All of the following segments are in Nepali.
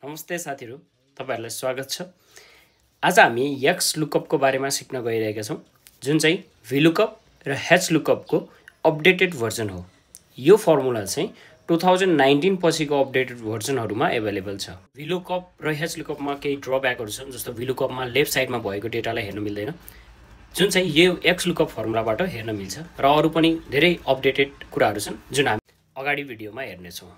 नमस्ते साथीहरु, तपाईहरुलाई स्वागत छ। आज हामी x लुकअप को बारेमा सिक्न गइरहेका छौं, जुन चाहिँ VLOOKUP र HLOOKUP को अपडेटेड भर्जन हो। यो फर्मुला चाहिँ 2019 पछिको अपडेटेड भर्जनहरुमा अवेलेबल छ। VLOOKUP र HLOOKUP मा केही ड्रब्याकहरु छन्, जस्तो VLOOKUP मा लेफ्ट साइडमा भएको डेटालाई हेर्न मिल्दैन, जुन चाहिँ यो XLOOKUP फर्मुलाबाट हेर्न मिल्छ, र अरु पनि धेरै अपडेटेड कुराहरु छन् जुन हामी अगाडि भिडियोमा हेर्ने छौं।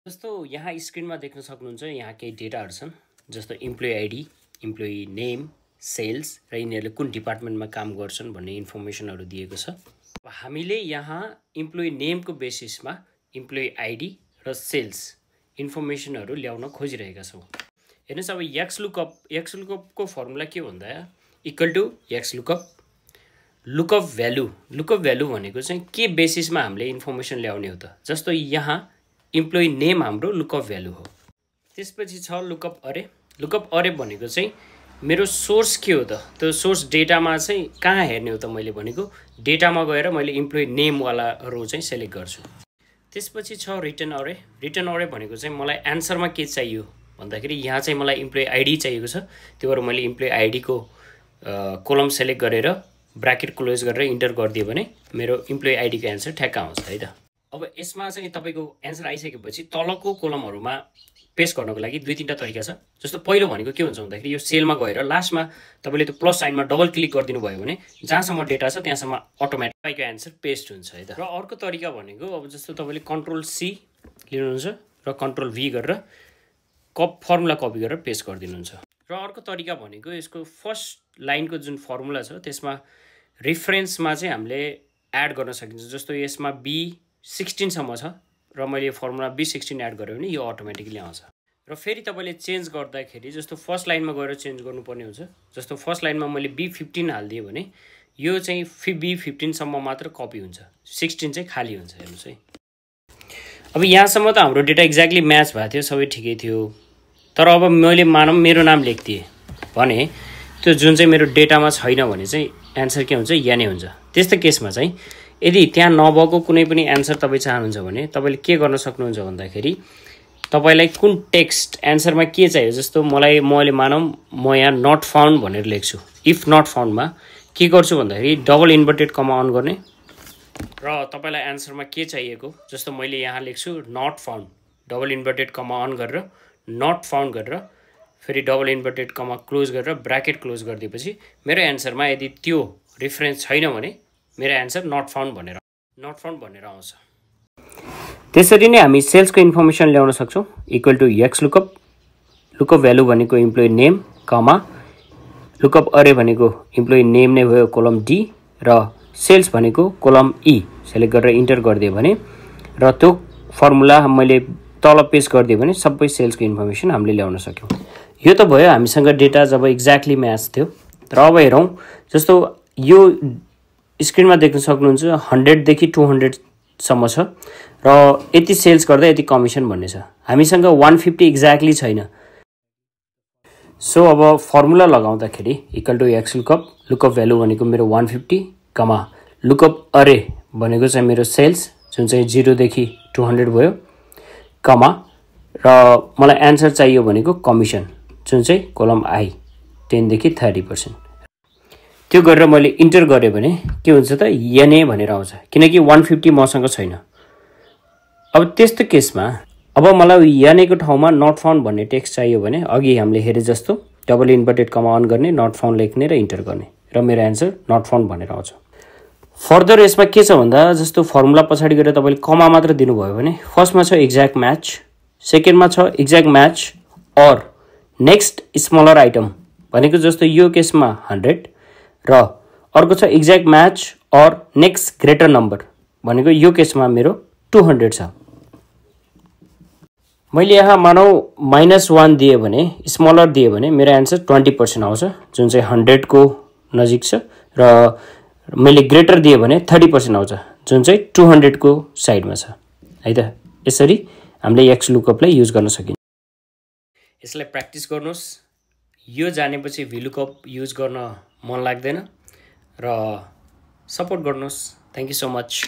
जस्तो यहाँ स्क्रिनमा देख्न सक्नुहुन्छ, यहाँ केही डेटाहरु छन्, जस्तो employee ID, employee name, sales र यिनीहरुले कुन डिपार्टमेन्टमा काम गर्छन् भन्ने इन्फर्मेसनहरु दिएको छ। अब हामीले यहाँ इम्प्लोइ नेमको बेसिसमा इम्प्लोइ आइडी र सेल्स इन्फर्मेसनहरु ल्याउन खोजिरहेका छौं। हेर्नुस्, अब XLOOKUP को फर्मुला के भन्दा equal to XLOOKUP lookup value भनेको चाहिँ के बेसिसमा हामीले इन्फर्मेसन ल्याउने हो त। जस्तो यहाँ इम्प्लोइ नेम हाम्रो लुकअप भ्यालु हो। त्यसपछि छ लुकअप अरे भनेको चाहिँ मेरो सोर्स के हो त। त्यो सोर्स डेटामा चाहिँ कहाँ हेर्ने हो त। मैले भनेको डेटामा गएर मैले इम्प्लोइ नेम वाला रो चाहिँ सिलेक्ट गर्छु। त्यसपछि छ रिटर्न अरे भनेको चाहिँ मलाई आन्सरमा के चाहियो भन्दाखेरि यहाँ चाहिँ मलाई इम्प्लोइ आइडी चाहिएको छ। त्यो भएर मैले इम्प्लोइ आइडी को कोलम सिलेक्ट गरेर ब्र्याकेट क्लोज गरेर इन्टर गरिदिए भने मेरो इम्प्लोइ आइडी को आन्सर ठ्याक्क आउँछ है त। अब यसमा चाहिँ तपाईको आन्सर आइसकेपछि तलको कोलमहरुमा पेस्ट गर्नको लागि दुई तीनटा तरिका छ। जस्तो पहिलो भनेको के हुन्छ भन्दाखेरि यो सेलमा गएर लास्टमा तपाईले त्यो प्लस साइनमा डबल क्लिक गरिदिनु भयो भने जहाँसम्म डेटा छ त्यहाँसम्म अटोमेटिक तपाईको आन्सर पेस्ट हुन्छ है त। र अर्को तरिका भनेको अब जस्तो तपाईले कन्ट्रोल सी लिनुहुन्छ र कन्ट्रोल भी गरेर फर्मुला कपी गरेर पेस्ट गरिदिनुहुन्छ। र अर्को तरिका भनेको यसको फर्स्ट लाइनको जुन फर्मुला छ त्यसमा रेफरेन्समा चाहिँ हामीले एड गर्न सकिन्छ। जस्तो यसमा B16 सम्म छ र मैले फर्मुला B16 एड गरे भने यो अटोमेटिकली आउँछ। र फेरि तपाईले चेन्ज गर्दाखेरि जस्तो फर्स्ट लाइनमा गएर चेन्ज गर्नुपर्ने हुन्छ। जस्तो फर्स्ट लाइनमा मैले B15 हाल्दिए भने यो चाहिँ B15 सम्म मात्र कपी हुन्छ, 16 चाहिँ खाली हुन्छ। हेर्नुस् है, अब यहाँसम्म त हाम्रो डेटा एक्ज्याक्टली म्याच भएको थियो, सबै ठिकै थियो। तर अब मैले मानौं मेरो नाम लेख्दिए भने त्यो जुन चाहिँ मेरो डेटामा छैन भने चाहिँ आन्सर के हुन्छ, या नै हुन्छ। त्यस्तो केसमा चाहिँ यदि त्यहाँ नभएको कुनै पनि आन्सर तपाई चाहनुहुन्छ भने तपाईले के गर्न सक्नुहुन्छ भन्दाखेरि तपाईलाई कुन टेक्स्ट आन्सरमा के चाहियो। जस्तो मैले मानौं म यहाँ नट फाउन्ड भनेर लेख्छु। इफ नट फाउन्डमा के गर्छु भन्दाखेरि डबल इन्भर्टेड कमा अन गर्ने र तपाईलाई आन्सरमा के चाहिएको, जस्तो मैले यहाँ लेख्छु not found, double inverted comma on गरेर नट फाउन्ड गरेर फेरि डबल इन्भर्टेड कमा क्लोज गरेर ब्र्याकेट क्लोज गरिदिएपछि मेरो आन्सरमा यदि त्यो रेफरेन्स छैन भने मेरो आन्सर नट फाउन्ड भनेर आउँछ। त्यसरी नै हामी सेल्सको इन्फर्मेसन ल्याउन सक्छौं। Equal to XLOOKUP lookup value भनेको employee name comma lookup array भनेको इम्प्लोइ नेम नै भयो कोलम D र सेल्स भनेको कोलम E सिलेक्ट गरेर इन्टर गरिदिए भने र त्यो फर्मुला मैले तल पेस्ट गरिदिए भने सबै सेल्सको इन्फर्मेसन हामीले ल्याउन सक्यौं। यो त भयो हामीसँग डेटा जब एक्ज्याक्टली म्याच थियो। तर अब हेरौं, जस्तो यो स्क्रिनमा देख्न सक्नुहुन्छ 100 देखि 200 सम्म छ र यति सेल्स गर्दा यति कमिसन भन्ने छ। हामीसँग 150 एक्ज्याक्टली छैन। सो अब फर्मुला लगाउँदाखेरि equal to XLOOKUP lookup value भनेको मेरो 150 कमा लुकअप अरे भनेको चाहिँ मेरो सेल्स जुन चाहिँ 0 देखि 200 भयो कमा र मलाई आन्सर चाहियो भनेको कमिसन जुन चाहिँ कोलम I 10 देखि 30%। त्यो गरेर मैले इन्टर गरे भने के हुन्छ त, यने भनेर आउँछ, किनकि 150 मसँग छैन। अब त्यस्तो केसमा अब मलाई यनेको ठाउँमा नट फाउन्ड भन्ने टेक्स्ट चाहियो भने अघि हामीले हेरे जस्तो डबल इन्भर्टेड कमा अन गर्ने, नट फाउन्ड लेख्ने र इन्टर गर्ने र मेरो आन्सर नट फाउन्ड भनेर आउँछ। फर्दर यसमा के छ भन्दा जस्तो फर्मुला पछाडी गएर तपाईले कमा मात्र दिनुभयो भने फर्स्टमा छ एक्ज्याक्ट म्याच, सेकेन्डमा छ exact match or next smaller item भनेको जस्तो यो केसमा 100 र अर्को छ exact match or next greater number भनेको यो केसमा मेरो 200 छ। मैले यहाँ मानौ -1 दिए भने स्मलर दिए भने मेरो आन्सर 20% आउँछ, जुन चाहिँ 100 को नजिक छ, र मैले ग्रेटर दिए भने 30% आउँछ, जुन चाहिँ 200 को साइडमा छ है त। यसरी हामीले XLOOKUP लाई युज गर्न सकिन्छ। यसलाई प्र्याक्टिस गर्नुस्। यो जानेपछि VLOOKUP युज गर्न मन लाग्दैन र सपोर्ट गर्नुस्। Thank you so much.